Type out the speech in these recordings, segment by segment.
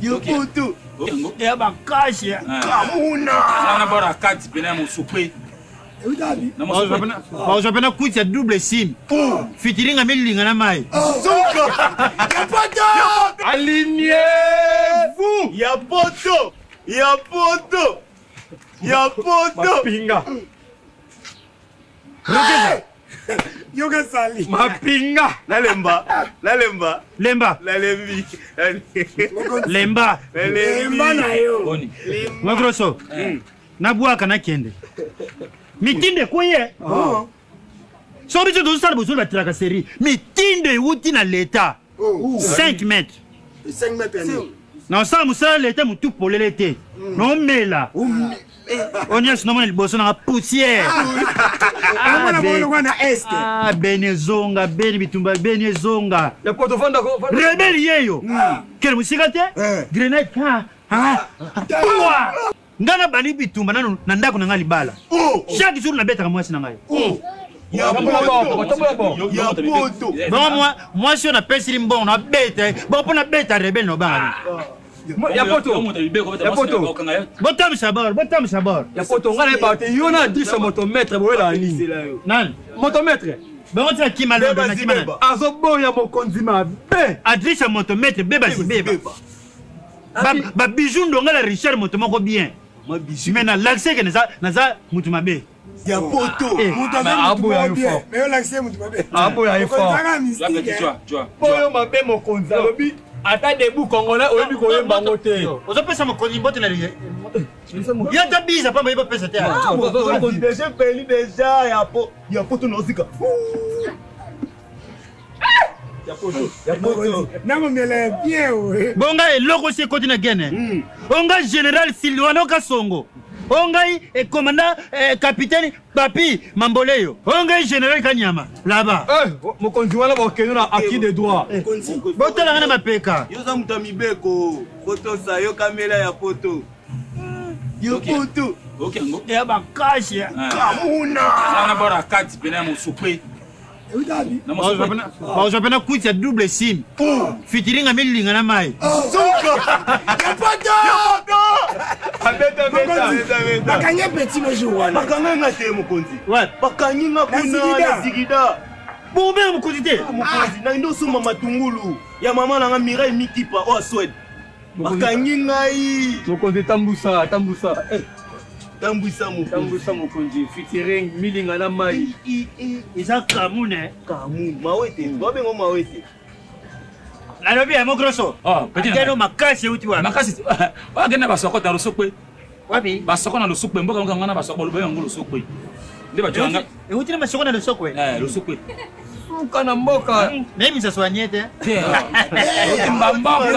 Yo poto. Ya bakashe. Kamuna. Na bora kati pena musukwe. Bazwa pena kwiti ya double sim. Fitiringa milinga na mai. Suka. Ya poto. Alignez-vous. Ya poto. Ya poto. Ya poto. Mapinga. Yoka sali. Mapinga. Nalemba. Nalemba. Lemba. Nalembi. Lemba. Lemba na yo. Boni. Mwagroso. Nabwaka nakende. Mitindo ekweyi. Soki biso tozosala bozoli batiraka série. Mitindo ewuti na leta. 5 mètres. 5 mètres ni. Naosala mosala leta motu polele te. Nomela. Oyo nyonso nomona liboso nanga poussière. Omona bongo kwa na est. Ah, beni ezonga, beni bitumba, beni ezonga. Ya poto fanda ko. Rebelle yeyo. Kele mosika te. Grenade. Ah, ah. Pua! Nga nabandi bitumba nanu na ndako na ngai libala. Chaque jour nabetaka mwasi na ngai. Ya poto. Ya poto. Bongo mwasi oyo napesili mbongo nabeta ye. Bongo mpo nabeta rebelle na obanga. Ya poto. Ya poto. Botambwisa bor, botambwisa bor. Ya poto nga nayebaka te yo na adresse motomètre boyelaka nini? Nani? Motomètre. Bongo tia kima londo na kima nani? Azoboya mokonzi mabe. Adresse ya motomètre beba zibeba. Ba bijou ndonga la Richard moto moko bien. Mais na lakise ke naza naza mutu mabe. Ya poto. Mutu aza mutu moko bien. Mais yo lakise mutu mabe. Aboya ye fort. Okozanga mystique. Po yo mabe mokonzi alobi ata debout congolais oyebi koyemba yango te. Ozopesa mokonzi mbote na yo ata biza pamba ye bapesa te. Déjà peli déjà ya po ya poto nozika. Nakomela bien oye. Bonga eloko si ekoti na gene. Onga général Silvano Kasongo. Ongai commandant capitaine Papi Mamboleyo. Ongai général Kanyama là-bas. Mokonzi wana bakende na acquis de droit. Botala nga na mapeka. Yo za mutu ya mibeko. Poto sa yo kamela ya poto. Yo poto. Ya bakashe. Kamuna. Na bora kati pena musukwe. Bazwa pena kwiti ya double sim. Fitiringa milinga na mai. Suka. Ya poto. Abeta beta. Bakangi petit no jour wana. Bakangi nga te mokonzi. Ouais. Bakangi nga kuna na zigida. Bobenga mokonzi te. Mokonzi na ndo soma matungulu ya mama na nga Mireille Mikipa oyo Swede. Bakangi ngai. Mokonzi tambusa tambusa. Tambwisa mokonzi. Tambwisa mokonzi featuring milinga na mai. Eza kamune. Kamu mawete. Babengo mawete. Nalobi ya mogroso. Akeno makasi euti wapi? Makasi. Akenda basoko na losokwe. Wapi? Basoko na losokwe mboka mboka ngana basoko baloba yango losokwe. Nde bajonga. Euti na basoko na losokwe. Eh losokwe. Suka na mboka. Nayebisa soigne te. Mboka.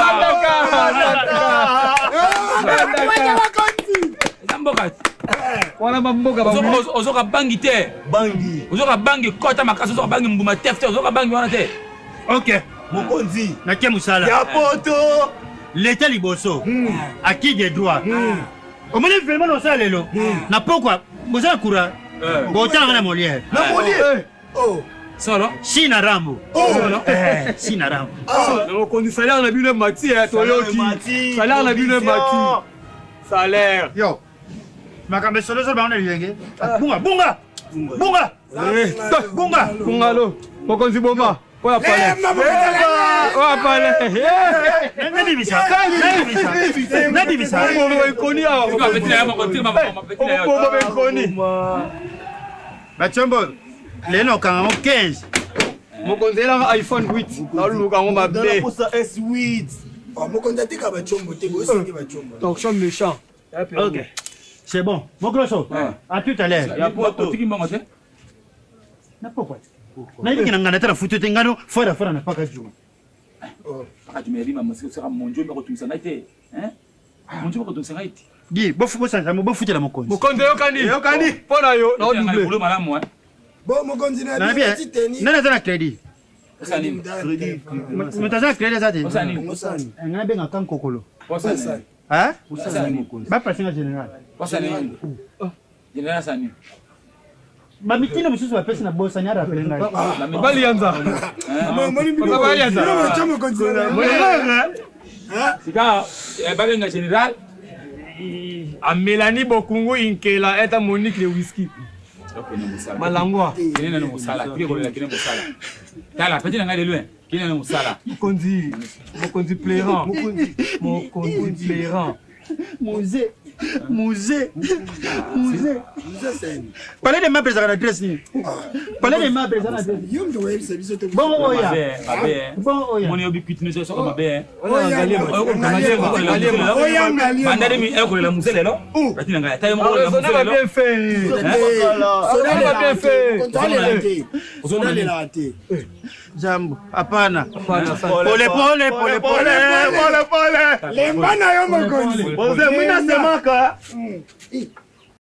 Eza mboka. Wana bamboka ozoka bangi te. Bangi. Ozoka bangi kota makasi ozoka bangi mbuma te te ozoka bangi wana te. Ok. Mokonzi. Nakie mosala. Ya poto. Leta liboso. Acquis des droits. Omoni vraiment nosala lelo. Na pokwa boza na courant. Botala na Molière. Na Molière. Oh. Solo. Sina Rambo. Sina Rambo. Mokonzi salaire na bino emati toyoki. Salaire na bino emati. Salaire. Yo. Makambo esolo solo bango na lilenge. Bunga bunga. Bunga. Bunga. Bunga lo. Mokonzi boma. Oya pale. Oya pale. Nabibisa. Nabibisa. Nabibisa. Oboma ekoni awa. Oboma ekoni. Bachombo. Lelo okanga ngo 15. Mokonzi elaka iPhone 8. Naluka yango mabe. Posa S8. Mokonzi atika bachombo te, bosengi bachombo. Torchon méchant. Ok. C'est bon. Mokroso. À tout à l'heure. Ya poto. Otiki mbongo te? Na pokwa. Nayebi na ngana tala futu te ngano fora fora na paka juma. Paka juma yabima masiki osaka monjo mbe kotungisa ngai te. Hein? Monjo mbe kotungisa ngai te. Di bofu bosanza mo bofutela mokonzi. Mokonzi yokani. Yokani. Mpo na yo na double. Boulot malamu hein. Bon mokonzi na Na bien. petit teni. Nani aza na crédit? Osala nini? Crédit. Moto aza na crédit aza te. Osala nini? Ngai nabengaka nkokolo. Osala nini? Hein? Osala nini mokonzi? Bapasi nga général. Osala nini? Général asala nini? Bamitindo mosusu bapesi na bosani arapele ngai. Balianza. Balianza. Sika babenga général. A Mélanie Bokungu Inkela eta Monique le whisky. Malangwa. Kene nanu mosala, tike kolela kene mosala. Tala, petit na ngai de loin. Kene nanu mosala. Mokonzi, mokonzi pleurant. Mokonzi pleurant. Musée. Musée. Musée. Palais de Maples ezalaka na adresse nini? Palais de Maples eza na adresse. Yo moto oyebisa biso te. Bon oya. Bon oya. Moni obi cuite no soko mabe. Oya Ngaliema. Banda demi ekolela musée lelo. Bati na ngai ata yo moko kolela Raisonner musée va lelo. bien fait. Raisonner va bien fait. Ozolelaka te. Jambo. Hapana. Hapana, asante. Pole pole pole pole. Pole pole. Lemba na yo mokonzi. Mzee, mimi nasemaka